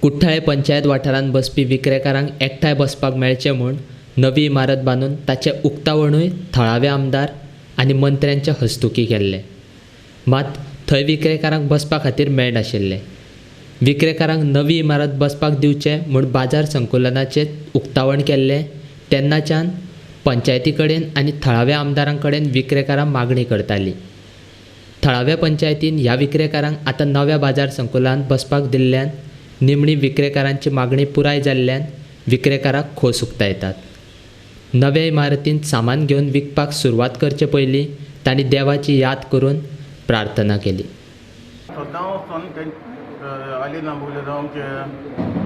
कुठ्ठाळे पंचायत वाठारांत बसपी विक्रेकारांक एकठांय बसपाक मेळचें म्हूण नवी इमारत बांदून ताचें उक्तावणूय थळावे आमदार आनी मंत्र्यांच्या हस्तुकीं केल्लें. मात थंय विक्रेकारांक बसपा खातीर मेळनाशिल्लें. विक्रेकारांक नवी इमारत बसपाक दिवचें म्हूण बाजार संकुलनाचें उक्तावण केल्लें तेन्नाच्यान पंचायती कडेन आनी थळाव्या आमदारां कडेन विक्रेकारां मागणी करतालीं. थळाव्या पंचायतीन ह्या विक्रेकारांक आतां नव्या बाजार संकुलांत बसपाक दिल्ल्यान निमणी विक्रेकारांची मागणी पुराय जाल्ल्यान विक्रेकाराक खोस उक्तायतात. नव्या इमारतींत सामान घेवन विकपाक सुरवात करचे पयलीं तांणी देवाची याद करून प्रार्थना केली. सद्दां वचोन आली ना बोगले जावं आमचे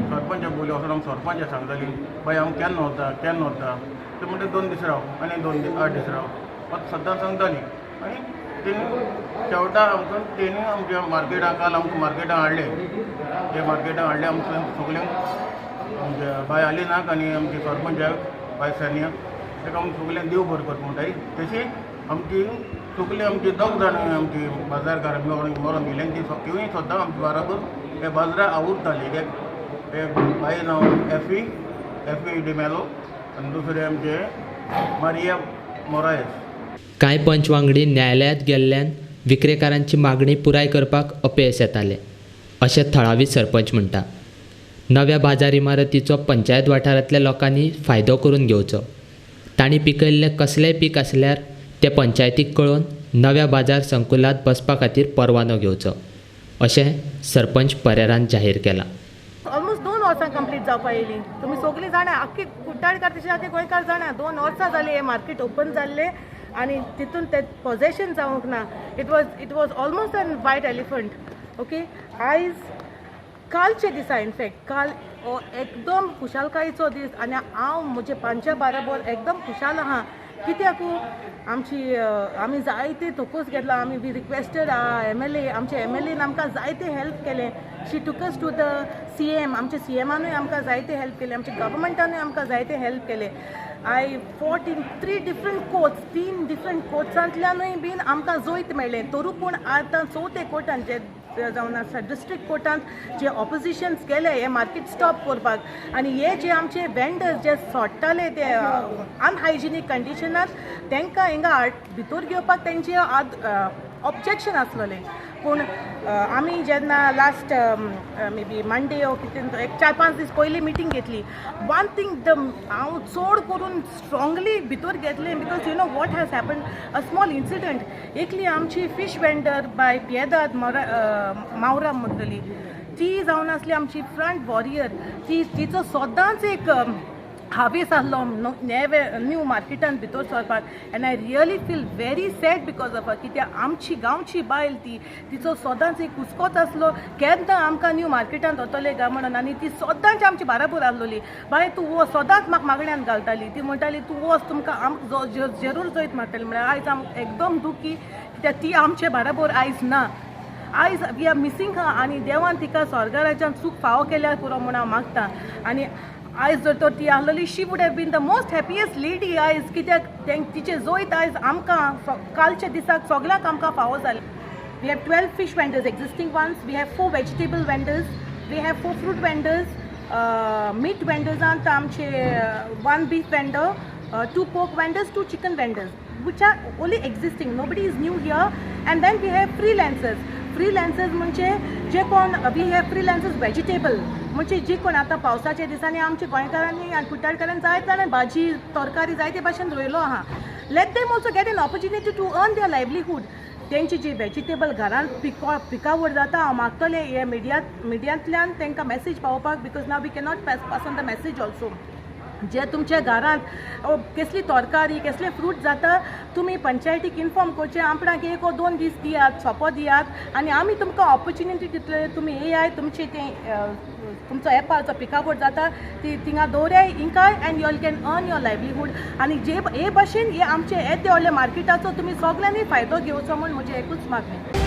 सरपंच बोगले वचोन आमकां सरपंच सांगताली, बाय, हांव केन्ना वता, केन्ना वता. ते म्हणटा, 2 दीस राव आनी 2 दीस, 8 दीस राव. मात सद्दां सांगताली आनी तेणी शेवटा आमकां तेणी आमच्या मार्केटाक, काल आमकां मार्केटाक हाडले. ते मार्केटाक हाडले आमकां सगल्यांक, आमच्या बाय आलिनाक आनी आमचे सरपंचाक, बाय सानिया, ताका आमकां सगल्यांक देव बरो कर म्हणटाय. तशी आमची सगळी, आमची दोग जाणां आमची बाजारकार मरोन गेले, ती तिवूय सद्दां आमच्या बराबर हे बाजाराक आवुरताली. एक एक बाई नांव एफी, एफी डिमेलो आनी दुसरे आमचे मारिया मोरायस. कांय पंच वांगडी न्यायालयांत गेल्ल्यान विक्रेकारांची मागणी पुराय करपाक अपेस येतालें अशें थळावी सरपंच म्हणटा. नव्या बाजार इमारतीचो पंचायत वाठारांतल्या लोकांनी फायदो करून घेवचो. तांणी पिकयल्लें कसलेंय पीक आसल्यार तें पंचायतीक कळोवन नव्या बाजार संकुलांत बसपा खातीर परवानो घेवचो अशें सरपंच परेरान जाहीर केलां. ऑलमोस्ट 2 वर्सां कंप्लीट जावपा येयली. तुमी सगळीं जाणा, आख्खी कुट्टाळकार तशें आख्खे गोंयकार जाणा, 2 वर्सां जालीं हें मार्केट ओपन जाल्लें आनी तितून तें पॉजेशन जावंक ना. It was almost an white elephant, okay. आयज, कालचे दिसा, इनफॅक्ट काल हो एकदम खुशालकायेचो दीस आनी हांव म्हजे पंचा बाराबर एकदम खुशाल आहा. कित्याकू आमची आमी जायते तोकोस घेतला. आमी we requested MLA. आमचे एमएलएन आमकां जायते हेल्प केलें. She took us to the CM. आमच्या सीएमानूय आमकां जायते हेल्प केलें. आमच्या गव्हर्मेंटानूय आमकां जायते हेल्प केलें. I fought in three different courts. तीन डिफरंट कोर्ट्सांतल्यानूय बीन आमकां जैत मेळ्ळें. तरू पूण आतां चवथे कोर्टान जे जावन आसा, डिस्ट्रिक्ट कोर्टांत जे ऑपोजिशन्स गेले हे मार्केट स्टॉप करपाक आनी हे जे आमचे वेंडर्स जे सोडटाले ते अनहायजिनीक कंडिशनार, तांकां हिंगा भितर घेवपाक तेंचे आद ऑब्जेक्शन आसलेलें. पूण आमी जेन्ना लास्ट मे बी मंडे ओ कितें, एक 4-5 दीस पयलीं मिटींग घेतली. वन थिंग the हांव चड करून स्ट्रांगली भितर घेतलें because you know what has happen, a small incident. एकली आमची फीश वेंडर बाय पियेदाद मोरा मावरा म्हणटली, ती जावन आसली आमची फ्रंट वॉरियर. ती तिचो सदांच एक हावेस आसलो नेवे न्यू मार्केटान भितर सरपाक and I really feel very sad because of कित्याक आमची गांवची बायल ती. तिचो सदांच एक हुस्कोच आसलो, केन्ना आमकां न्यू मार्केटान वतले काय म्हणून. आनी ती सदांच आमची बाराबर आसलोली. बाय, तूं वच, सदांच म्हाका मागण्यान घालताली. ती म्हणटाली, तूं वच, तुमकां आमकां जरूर जैत मारतली. म्हळ्यार आयज आम एकदम दुखी कित्याक ती आमचे बाराबर आयज ना. आयज we are missing her आनी देवान तिका स्वर्गराज्यान सूख फावो केल्यार पुरो म्हूण हांव मागता. आनी आयज जर तर ती आसलेली, she would have been the most happiest lady आयज, कित्याक तिचें जैत आयज आमकां कालच्या दिसाक सगल्यांक आमकां फावो जालें. We have 12 fish vendors, existing ones. We have four vegetable vendors. We have four fruit vendors. Meat vendors आमचे one beef vendor, two pork vendors, two chicken vendors, which are only existing. Nobody is new here. And then we have freelancers. Freelancers म्हणजे जे कोण, we have freelancers vegetable, म्हणजे जे कोण आतां पावसाच्या दिसांनी आमच्या गोंयकारांनी आनी कुट्टाळकारांनी जायते जाणां भाजी तरकारी जायते भाशेन रोयलो आहा. Let them also get an opportunity to earn their livelihood. तेंची जी वेजिटेबल घरान पिकावळ जाता, हांव मागतलें हे मिडियांतल्यान तांकां मॅसेज पावोवपाक, because now we cannot pass on the message also. जे तुमच्या घरांत कसली तरकारी, कसले फ्रूट जाता, तुमी पंचायतीक इन्फॉर्म करचें. आपणाक एक ओ 2 दीस दियात, सोंपो दियात आनी आमी तुमकां ऑपॉर्च्युनिटी दितले. तुमी येयाय, तुमचे तें तुमचो एपाचो पिकावळ जाता ती थिंगा दवराय इंकाय and you'll can earn your livelihood. आनी जे हे भशेन हे आमचे येदे व्हडले मार्केटाचो तुमी सगल्यांनी फायदो घेवचो म्हूण म्हजें एकूच मागणें.